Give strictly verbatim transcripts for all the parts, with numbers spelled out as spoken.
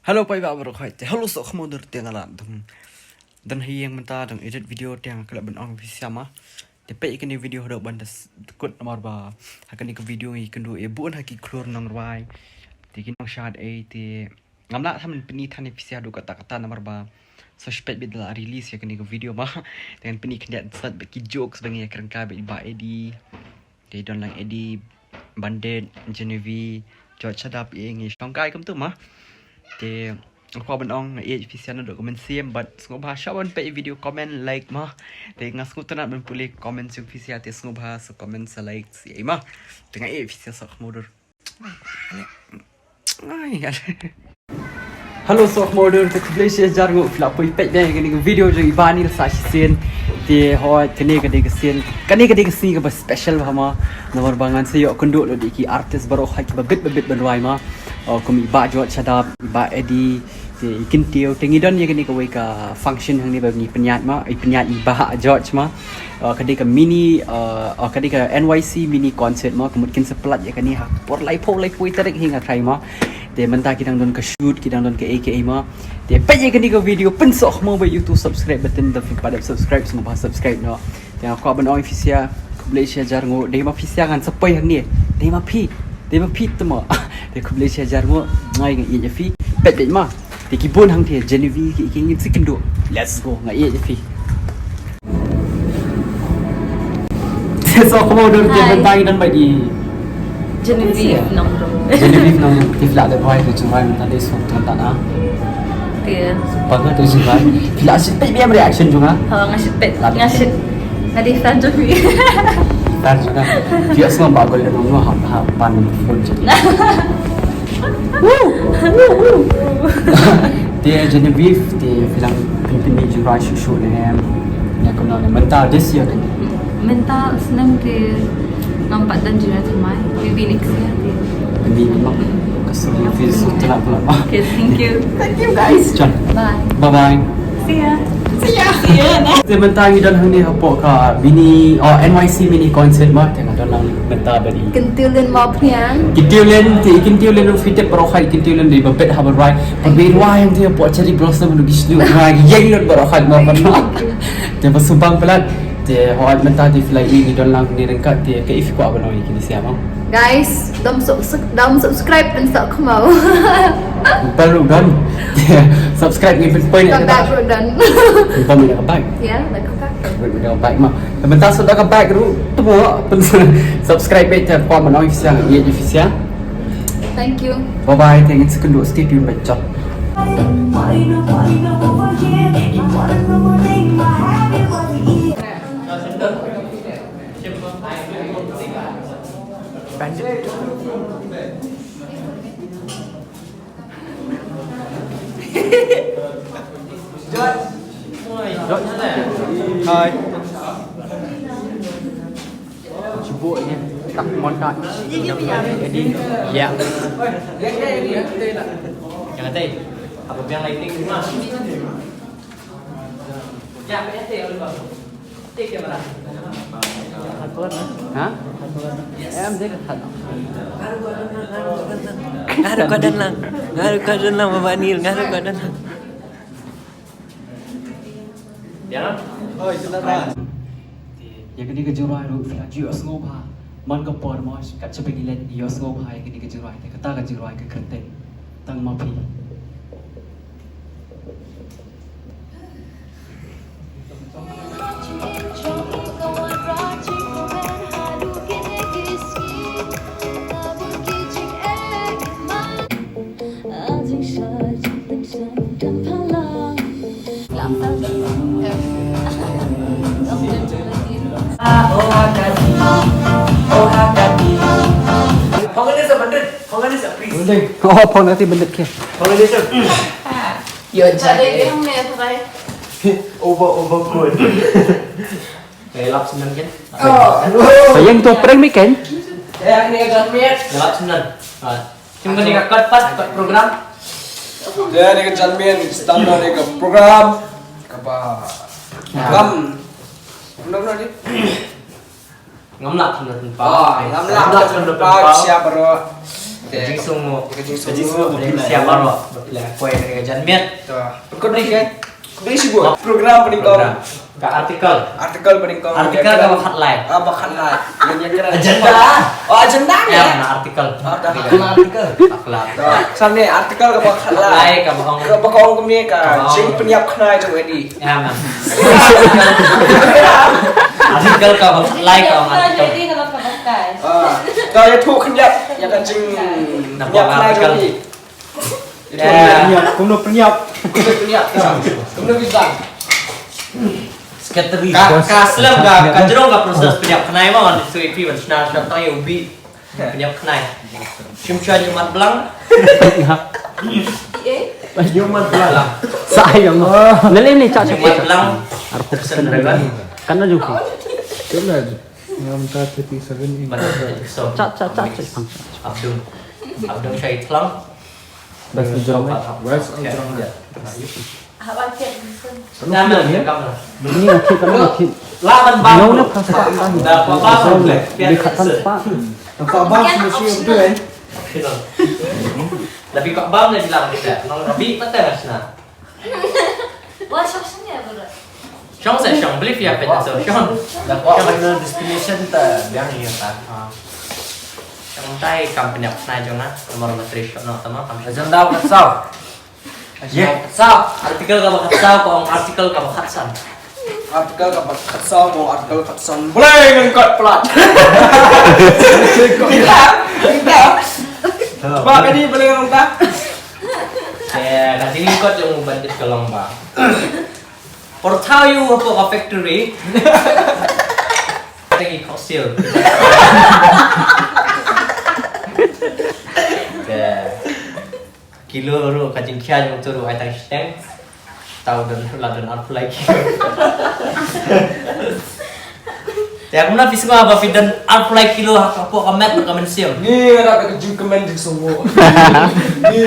Hello paidbah baroh khoit te. Hello soh khmudor te nga la dang. Dang ha ïing mynta dang edit video te nga klet ban ong phi sha ma. Te peit ïa kane video haduh ban da s-, kut namar ba ha kane ka video ngi kynduh ïa bun ha ki khlur nongrwai. Te ki nongshad ei te ngam lah than ban pyni than ïa phi sha haduh katta katta namar ba sa shu peit beit da la release ïa kane ka video ma. Te ngan pyni khyndiat sat bad ki jokes ba ngi ïa kren ka bad i Bah Eddie. Te don lang Eddie, Bandit, Genevieve, George Shadap, ïa ngi shong kai kumtu ma. Te nga kwah ban ong nga ïeit phi sha naduh ka mynsiem bad sngewbha sha ban peit video, comment, like ma. Te nga sngewtynnat ban pule comment jong phi sha, te sngewbha sa comment sa like ïa i ma. Te nga ïeit phi sha soh khmudor. Ai, ai. Hello soh khmudor, te khublei shi hajar nguh phi la poi peit ïa kane ka video jong i Bah Neil sa shisien. Te hooid kane ka dei ka sien, kane ka dei ka sngi kaba special bha ma. Namar ba ngan sa ïoh kynduh lut ïa ki artist baroh ha kiba bit ba bit ban rwai ma. Oh, kum i Bah George Shadap, i Bah Eddie, te i Kyntiew, te ngi don ïa kane kawei ka function hangne ba ngi pynïaid ma, i pynïaid i Bah George ma. Uh, ka dei ka mini, uh, uh, ka dei ka N Y C mini concert ma, ka mut kin sa pynlait ïa kane ha por laiphew laiphew tarik hi nga tharai ma. Te mynta ki dang don ka shoot, ki dang don kaei kaei ma. Te peit ïa kane ka video, pynsoh khmaw bad ïa uto subscribe button, da phim pat dep subscribe sngewbha subscribe noh. Te nga kwah ban ong ïa phi sha, khublei shi hajar nguh, dei ma phi sha ngan sa poi hangne. Dei ma phi, dei ma phi te ma. Te khublei shi hajar nguh, nga ïeit ïa phi. Peit beit ma. Te ki bun hangtei Genevieve ki, ki ngin sa kynduh. Let's go, nga ïeit ïa phi. Te soh khmudor te bynta ngi don bad i Genevieve Nongrum. Genevieve Nongrum, te phi la dep rwai te jingrwai mynta dei soh te mynta na. Te. Super te jingrwai. Phi la sngewthuh biang reaction jong nga. Oh, nga sngewthuh. Nga sngewthuh. Nga dei fan jong phi. Fan jong nga. Phi ïohsngew ba golden nong ha, ha ban phone jong phi. Te Genevieve, te phi la pynpynmih jingrwai shuh shuh ne em? Ïa kumno ne mynta this year ne? Mynta u snem te ngam pat don jingrwai thymmai, maybe next year te. Pynmih ma. Ka sngewthuh phi sngewtynnat pynlong. Okay, thank you. Thank you guys. Jan. Bye. Bye bye. See ya. See ya. See ya. Te mynta ngi don hangne hapoh ka mini, oh, N Y C mini concert ma, te nga don lang mynta bad i Kyntiew Lin Mawphniang. Kyntiew Lin, te i Kyntiew Lin ruh phi tip baroh hi, i Kyntiew Lin dei ba bit haba rwai. Ba bit rwai hangtei hapoh Cherry Blossom ruh ki shu rwai, ki ïeng lut baroh hi ma. Te ba sngewbha palat. Te hooid mynta te phi la ïohi ngi don lang hangne ryngkat, te kaei phi kwah ban ong ïa kine sha ma? Guys, dang sub-, dang subscribe pynsoh khmaw. Bell ruh don. Subscribe ngi pynpoi na ka bag ruh don. Pynpoi na ka bag. Yeah, na ka bag. Pynpoi na ka bag ma. Te mynta shu da ka bag ruh. Te mo pyn-, subscribe beit te kwah ban ong ïa phi sha, ïa phi sha. Thank you. Bye bye. Te ngin sa kynduh, stay tuned beit. Ciao. Hi. Cuba ni tak monta. Jadi ya. Yang tadi apa biang lighting semua? Ha? Em, dei ka khat. Nga ruh ka don lang. Nga ruh ka don lang, Baba Neil. Nga ruh ka don lang. Ïa kane ka jingrwai ruh phi la ju ïohsngew bha. Man ka por mo, kat shaba ngi leit ngi ïohsngew bha ïa kane ka jingrwai. Te kata ka jingrwai ka kyrteng Tang Ma Phi. Phone ka dei sa bandit, phone ka dei sa priest. Oh, phone ka dei bandit ke. Phone ka dei sa. Yo, jai. Over, over code. Kay lap sinan ken. Sa ïeng to prank mi ken. Ya, ini ka janmiet. Lap sinan. Ah. Kim ka ni ka kat pat, kat program. Ya, ini ka janmiet, standard ni ka program. Kaba. Kam. Program ni. Ngam lah kham da pynpaw. Ah, ngam lah kham da pynpaw. Siap baroh. Ka jingsngew. Ka jingsngew. Ka jingsngew. Siap baroh. Poi ka janmiet. Khublei shibun. Program pdeng kong. Ka article. Article pdeng kong. Article kaba khatlai. Ah, ba khatlai. Agenda. Oh, agenda. Article. Article. Samne article kaba khatlai. Kaba ong kumne ka jingpynïap khnai jong Eddie. Article kaba khatlai ka ong article. Ka ïathuh khyndiat ïa ka jingpynïap khnai jong Eddie. Kumno pynïap. Kumno pynïap. Kumno pynïap. Secretary. Ka slem ka jrong ka process pynïap khnai ma wan tu ipi wan sna sna tang ïa ubi. Pynïap khnai. Shim shwa ïa mat blang. Ïa mat blang. Sa ai ong. Nalem ni cha cha. Mat blang. Arpuk sen kan na jong. Ngam ta thirty seven in. Cha cha cha cha. Abdul. Abdul Shahid Lang. Bas ujrong. Bas ujrong. Ni ngi thik kan ngi thik. Laban bang. No na phasa kan. Da pa pa. Di khatan pa. Pa bang semua sih betul eh. Tapi kok bang dia bilang kita. Nong rabi patah sna. Wah, shong sini ya, bro. Shong sa shong believe ya pet so shong. Da ko final destination ta biang ya ta. Shong tai kam pynïap khnai jong na. Nomor matri shong no tama kam. Jong dau ka sau. Ye. Sa article kaba khatsaw ko ong article kaba khatsan. Article kaba khatsaw mo article khatsan. Boleh ngangkat pelat. Kita, kita. Ba kani boleh ngangkat. Eh, ka jingkot jong u bandit ka long ba. Por thaw ïa u hapoh ka factory. Tang i khok sil. Kilo ruh ka jingkhia jong tu ruh ai tang shiteng. Tau don la don arphew lai kilo. Te kumno phi sngew ba phi don arphew lai kilo ha ka pok ka met ka mynsiem. Ni ra ka jingkmen jingsngew. Ni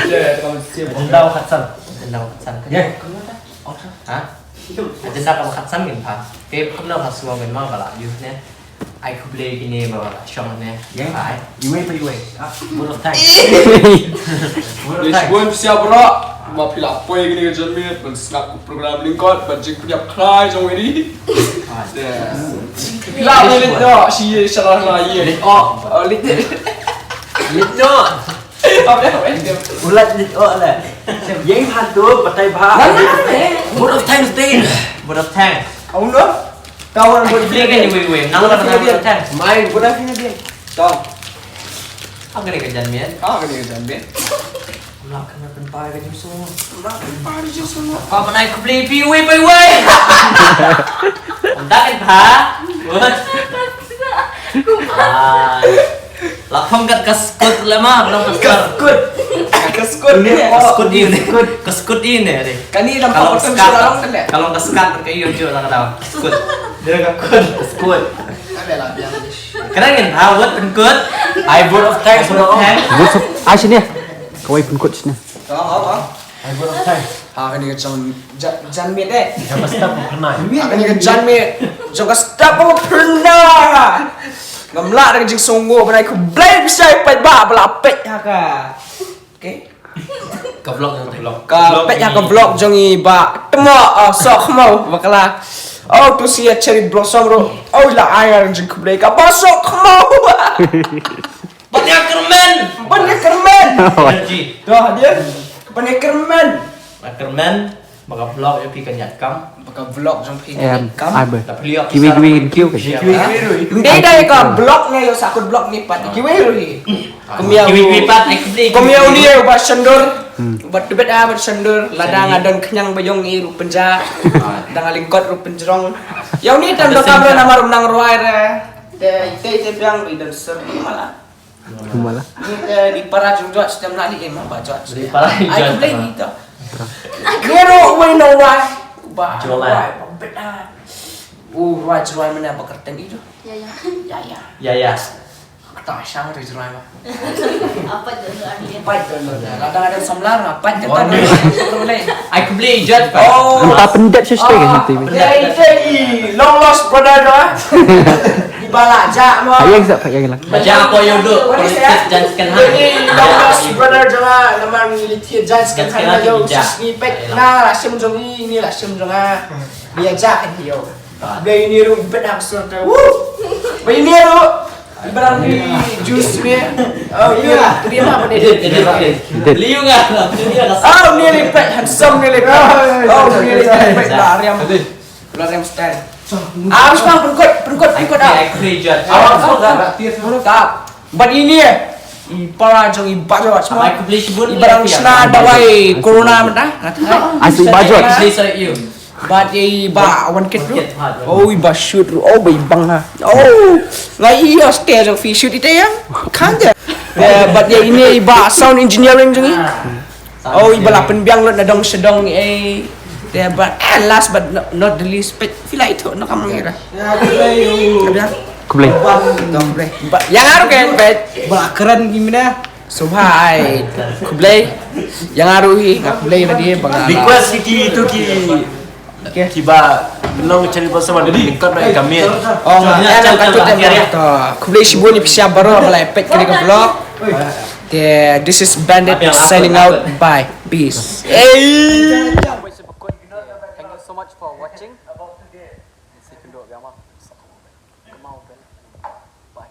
ja ka mynsiem. Jendau khatsan. Jendau khatsan. Ya. Ha? Agenda kaba khatsan ngin pha. Te kumno pha sngew ngin ma ba la ïoh ne. Ai khublei kine ba la shong ne. Ai. Iwei pa iwei. Vote of thanks. Vote of thanks. Shibun siap bro. Ba phi la poi kine ka janmiet ban sngap ka program lyngkot ban jingpynïap khlai jong Eddie. Phi la poi lyngkot shi ye shala la ye. Lyngkot. Lyngkot. Ulat nit o le. Yei phan tu patai ba. Vote of thanks din. Vote of thanks. Au no. Kawan vote of thanks. Wei wei. Nang vote of thanks. Mai vote of thanks. Tong. Ang kene ka janmiet. Ang kene ka janmiet. Mak kena tempai ka jingsu. Mak tempai ka jingsu. Apa nak kubli pi wei pai wei. Entah kan ha. What? Ah. La phong kat ka skut le ma, la phong kat ka skut. Ka skut ni, ka skut ni, ka skut ni. Kani la phong kat ka skut. Kalau ka skat ka yu ju la ka skut. Dia ka skut. Skut. Kena ngin ha word pynkut. I vote of thanks. Vote of thanks. Ai sini. Kawei pynkut sini. Ai vote of thanks. Ha kani ka jong janmiet eh. Jong ka step of kena. Ha kani ka janmiet. Jong ka step of kena. Ngam lah da ka jingsngew ban ai khublei pisa ïa paidbah ba la peit ha ka. Okay. Ka vlog jong ka vlog. Ka peit ha ka vlog jong i ba tmo sok khmo bakla. Oh tu si cherry blossom ro. Oh la ai jingkhublei ka ba sok khmo. Ban ïa kyrmen. Ban ïa kyrmen. Energy. To hadir. Ban ïa kyrmen. Ban kyrmen. Ba ka vlog jong phi kan ïaid kam. Ba ka vlog jong phi kan ïaid kam. Ba phi ïoh kiwi kiwi kiwi. Dei dei ka vlog ne ïoh sakut vlog ni pat kiwi ruhi. Kumia kiwi kiwi pat ai kibli. Kumia uni ïa ba shandur. Ba tbet a ba shandur. Lada nga don khñiang ba ïong i ruh pynja. Da nga lyngkot ruh pynjrong. Ïa uni tam da kamra namar um nang rwai re. Te te te biang ri dan ser mala. Mala. Ni te di para jong jot stem na li em ba jot. Di para jong jot. Ai kibli ni to. Kero wei no wai. Ba jolai. Ba bet a. U rwai jrwai mana ba kerteng itu. Ya ya. Ya ya. Ya ya. Kata shang ri jrwai ba. Apa tu tu ani? Apa tu tu? Lada ada samlar apa tu? Ai kibli jot. Oh. Anta pendet sister kan nanti. Ya itu i long lost brother tu. Ba la jah mo. Ayo sa pa yang lang. Ba jah ko ïoh duh. Politics jan second hand. Ini youngest brother jong nga, namar ngi leit thied jan second hand, jan second hand, ïoh jan. Shisha ngi peit na la shim jong ngi, ini la shim jong nga. Ngi ïa jah kan ïoh. Ba ini ruh peit hang sur te. Woo. Ba ini ruh. Ibarang ni juice ni. Oh, iya. Terima apa ni? Liu nga. Oh, ni lipet handsome ni lipet. Oh, ni lipet ba riam. Ba riam style. Ah, mas pang perkut, perkut, perkut ah. Awak suka. Tap. But ini eh. I para jong i bajot semua. Ibarang sna dawai corona mena. Asli bajot. Please, you. But i ba one kit ru. Oh, i ba shoot ru. Oh, ba i bang ha. Oh, ngai i hostel jong fi shoot ite yang. Kan je. But ya ini i ba sound engineering jong i. Oh, i ba la pynbiang lut na dong sha dong eh. But eh, last but not, not the least, pet fila itu no kam ngira. Khublei. Dong bre. Yang aru ke pet. Ba keren gimana? So bhai, khublei. Yang aru hi, nga khublei lagi bang. Request ki tu ki kiba nong cari pasal mana ni kau nak kami. Oh, ya nak katu tadi. Khublei shibun ïa phi baroh ba la peit kane ka vlog. This is Bandit signing out. Bye. Peace. Hey. Thank you so much for watching. Bye.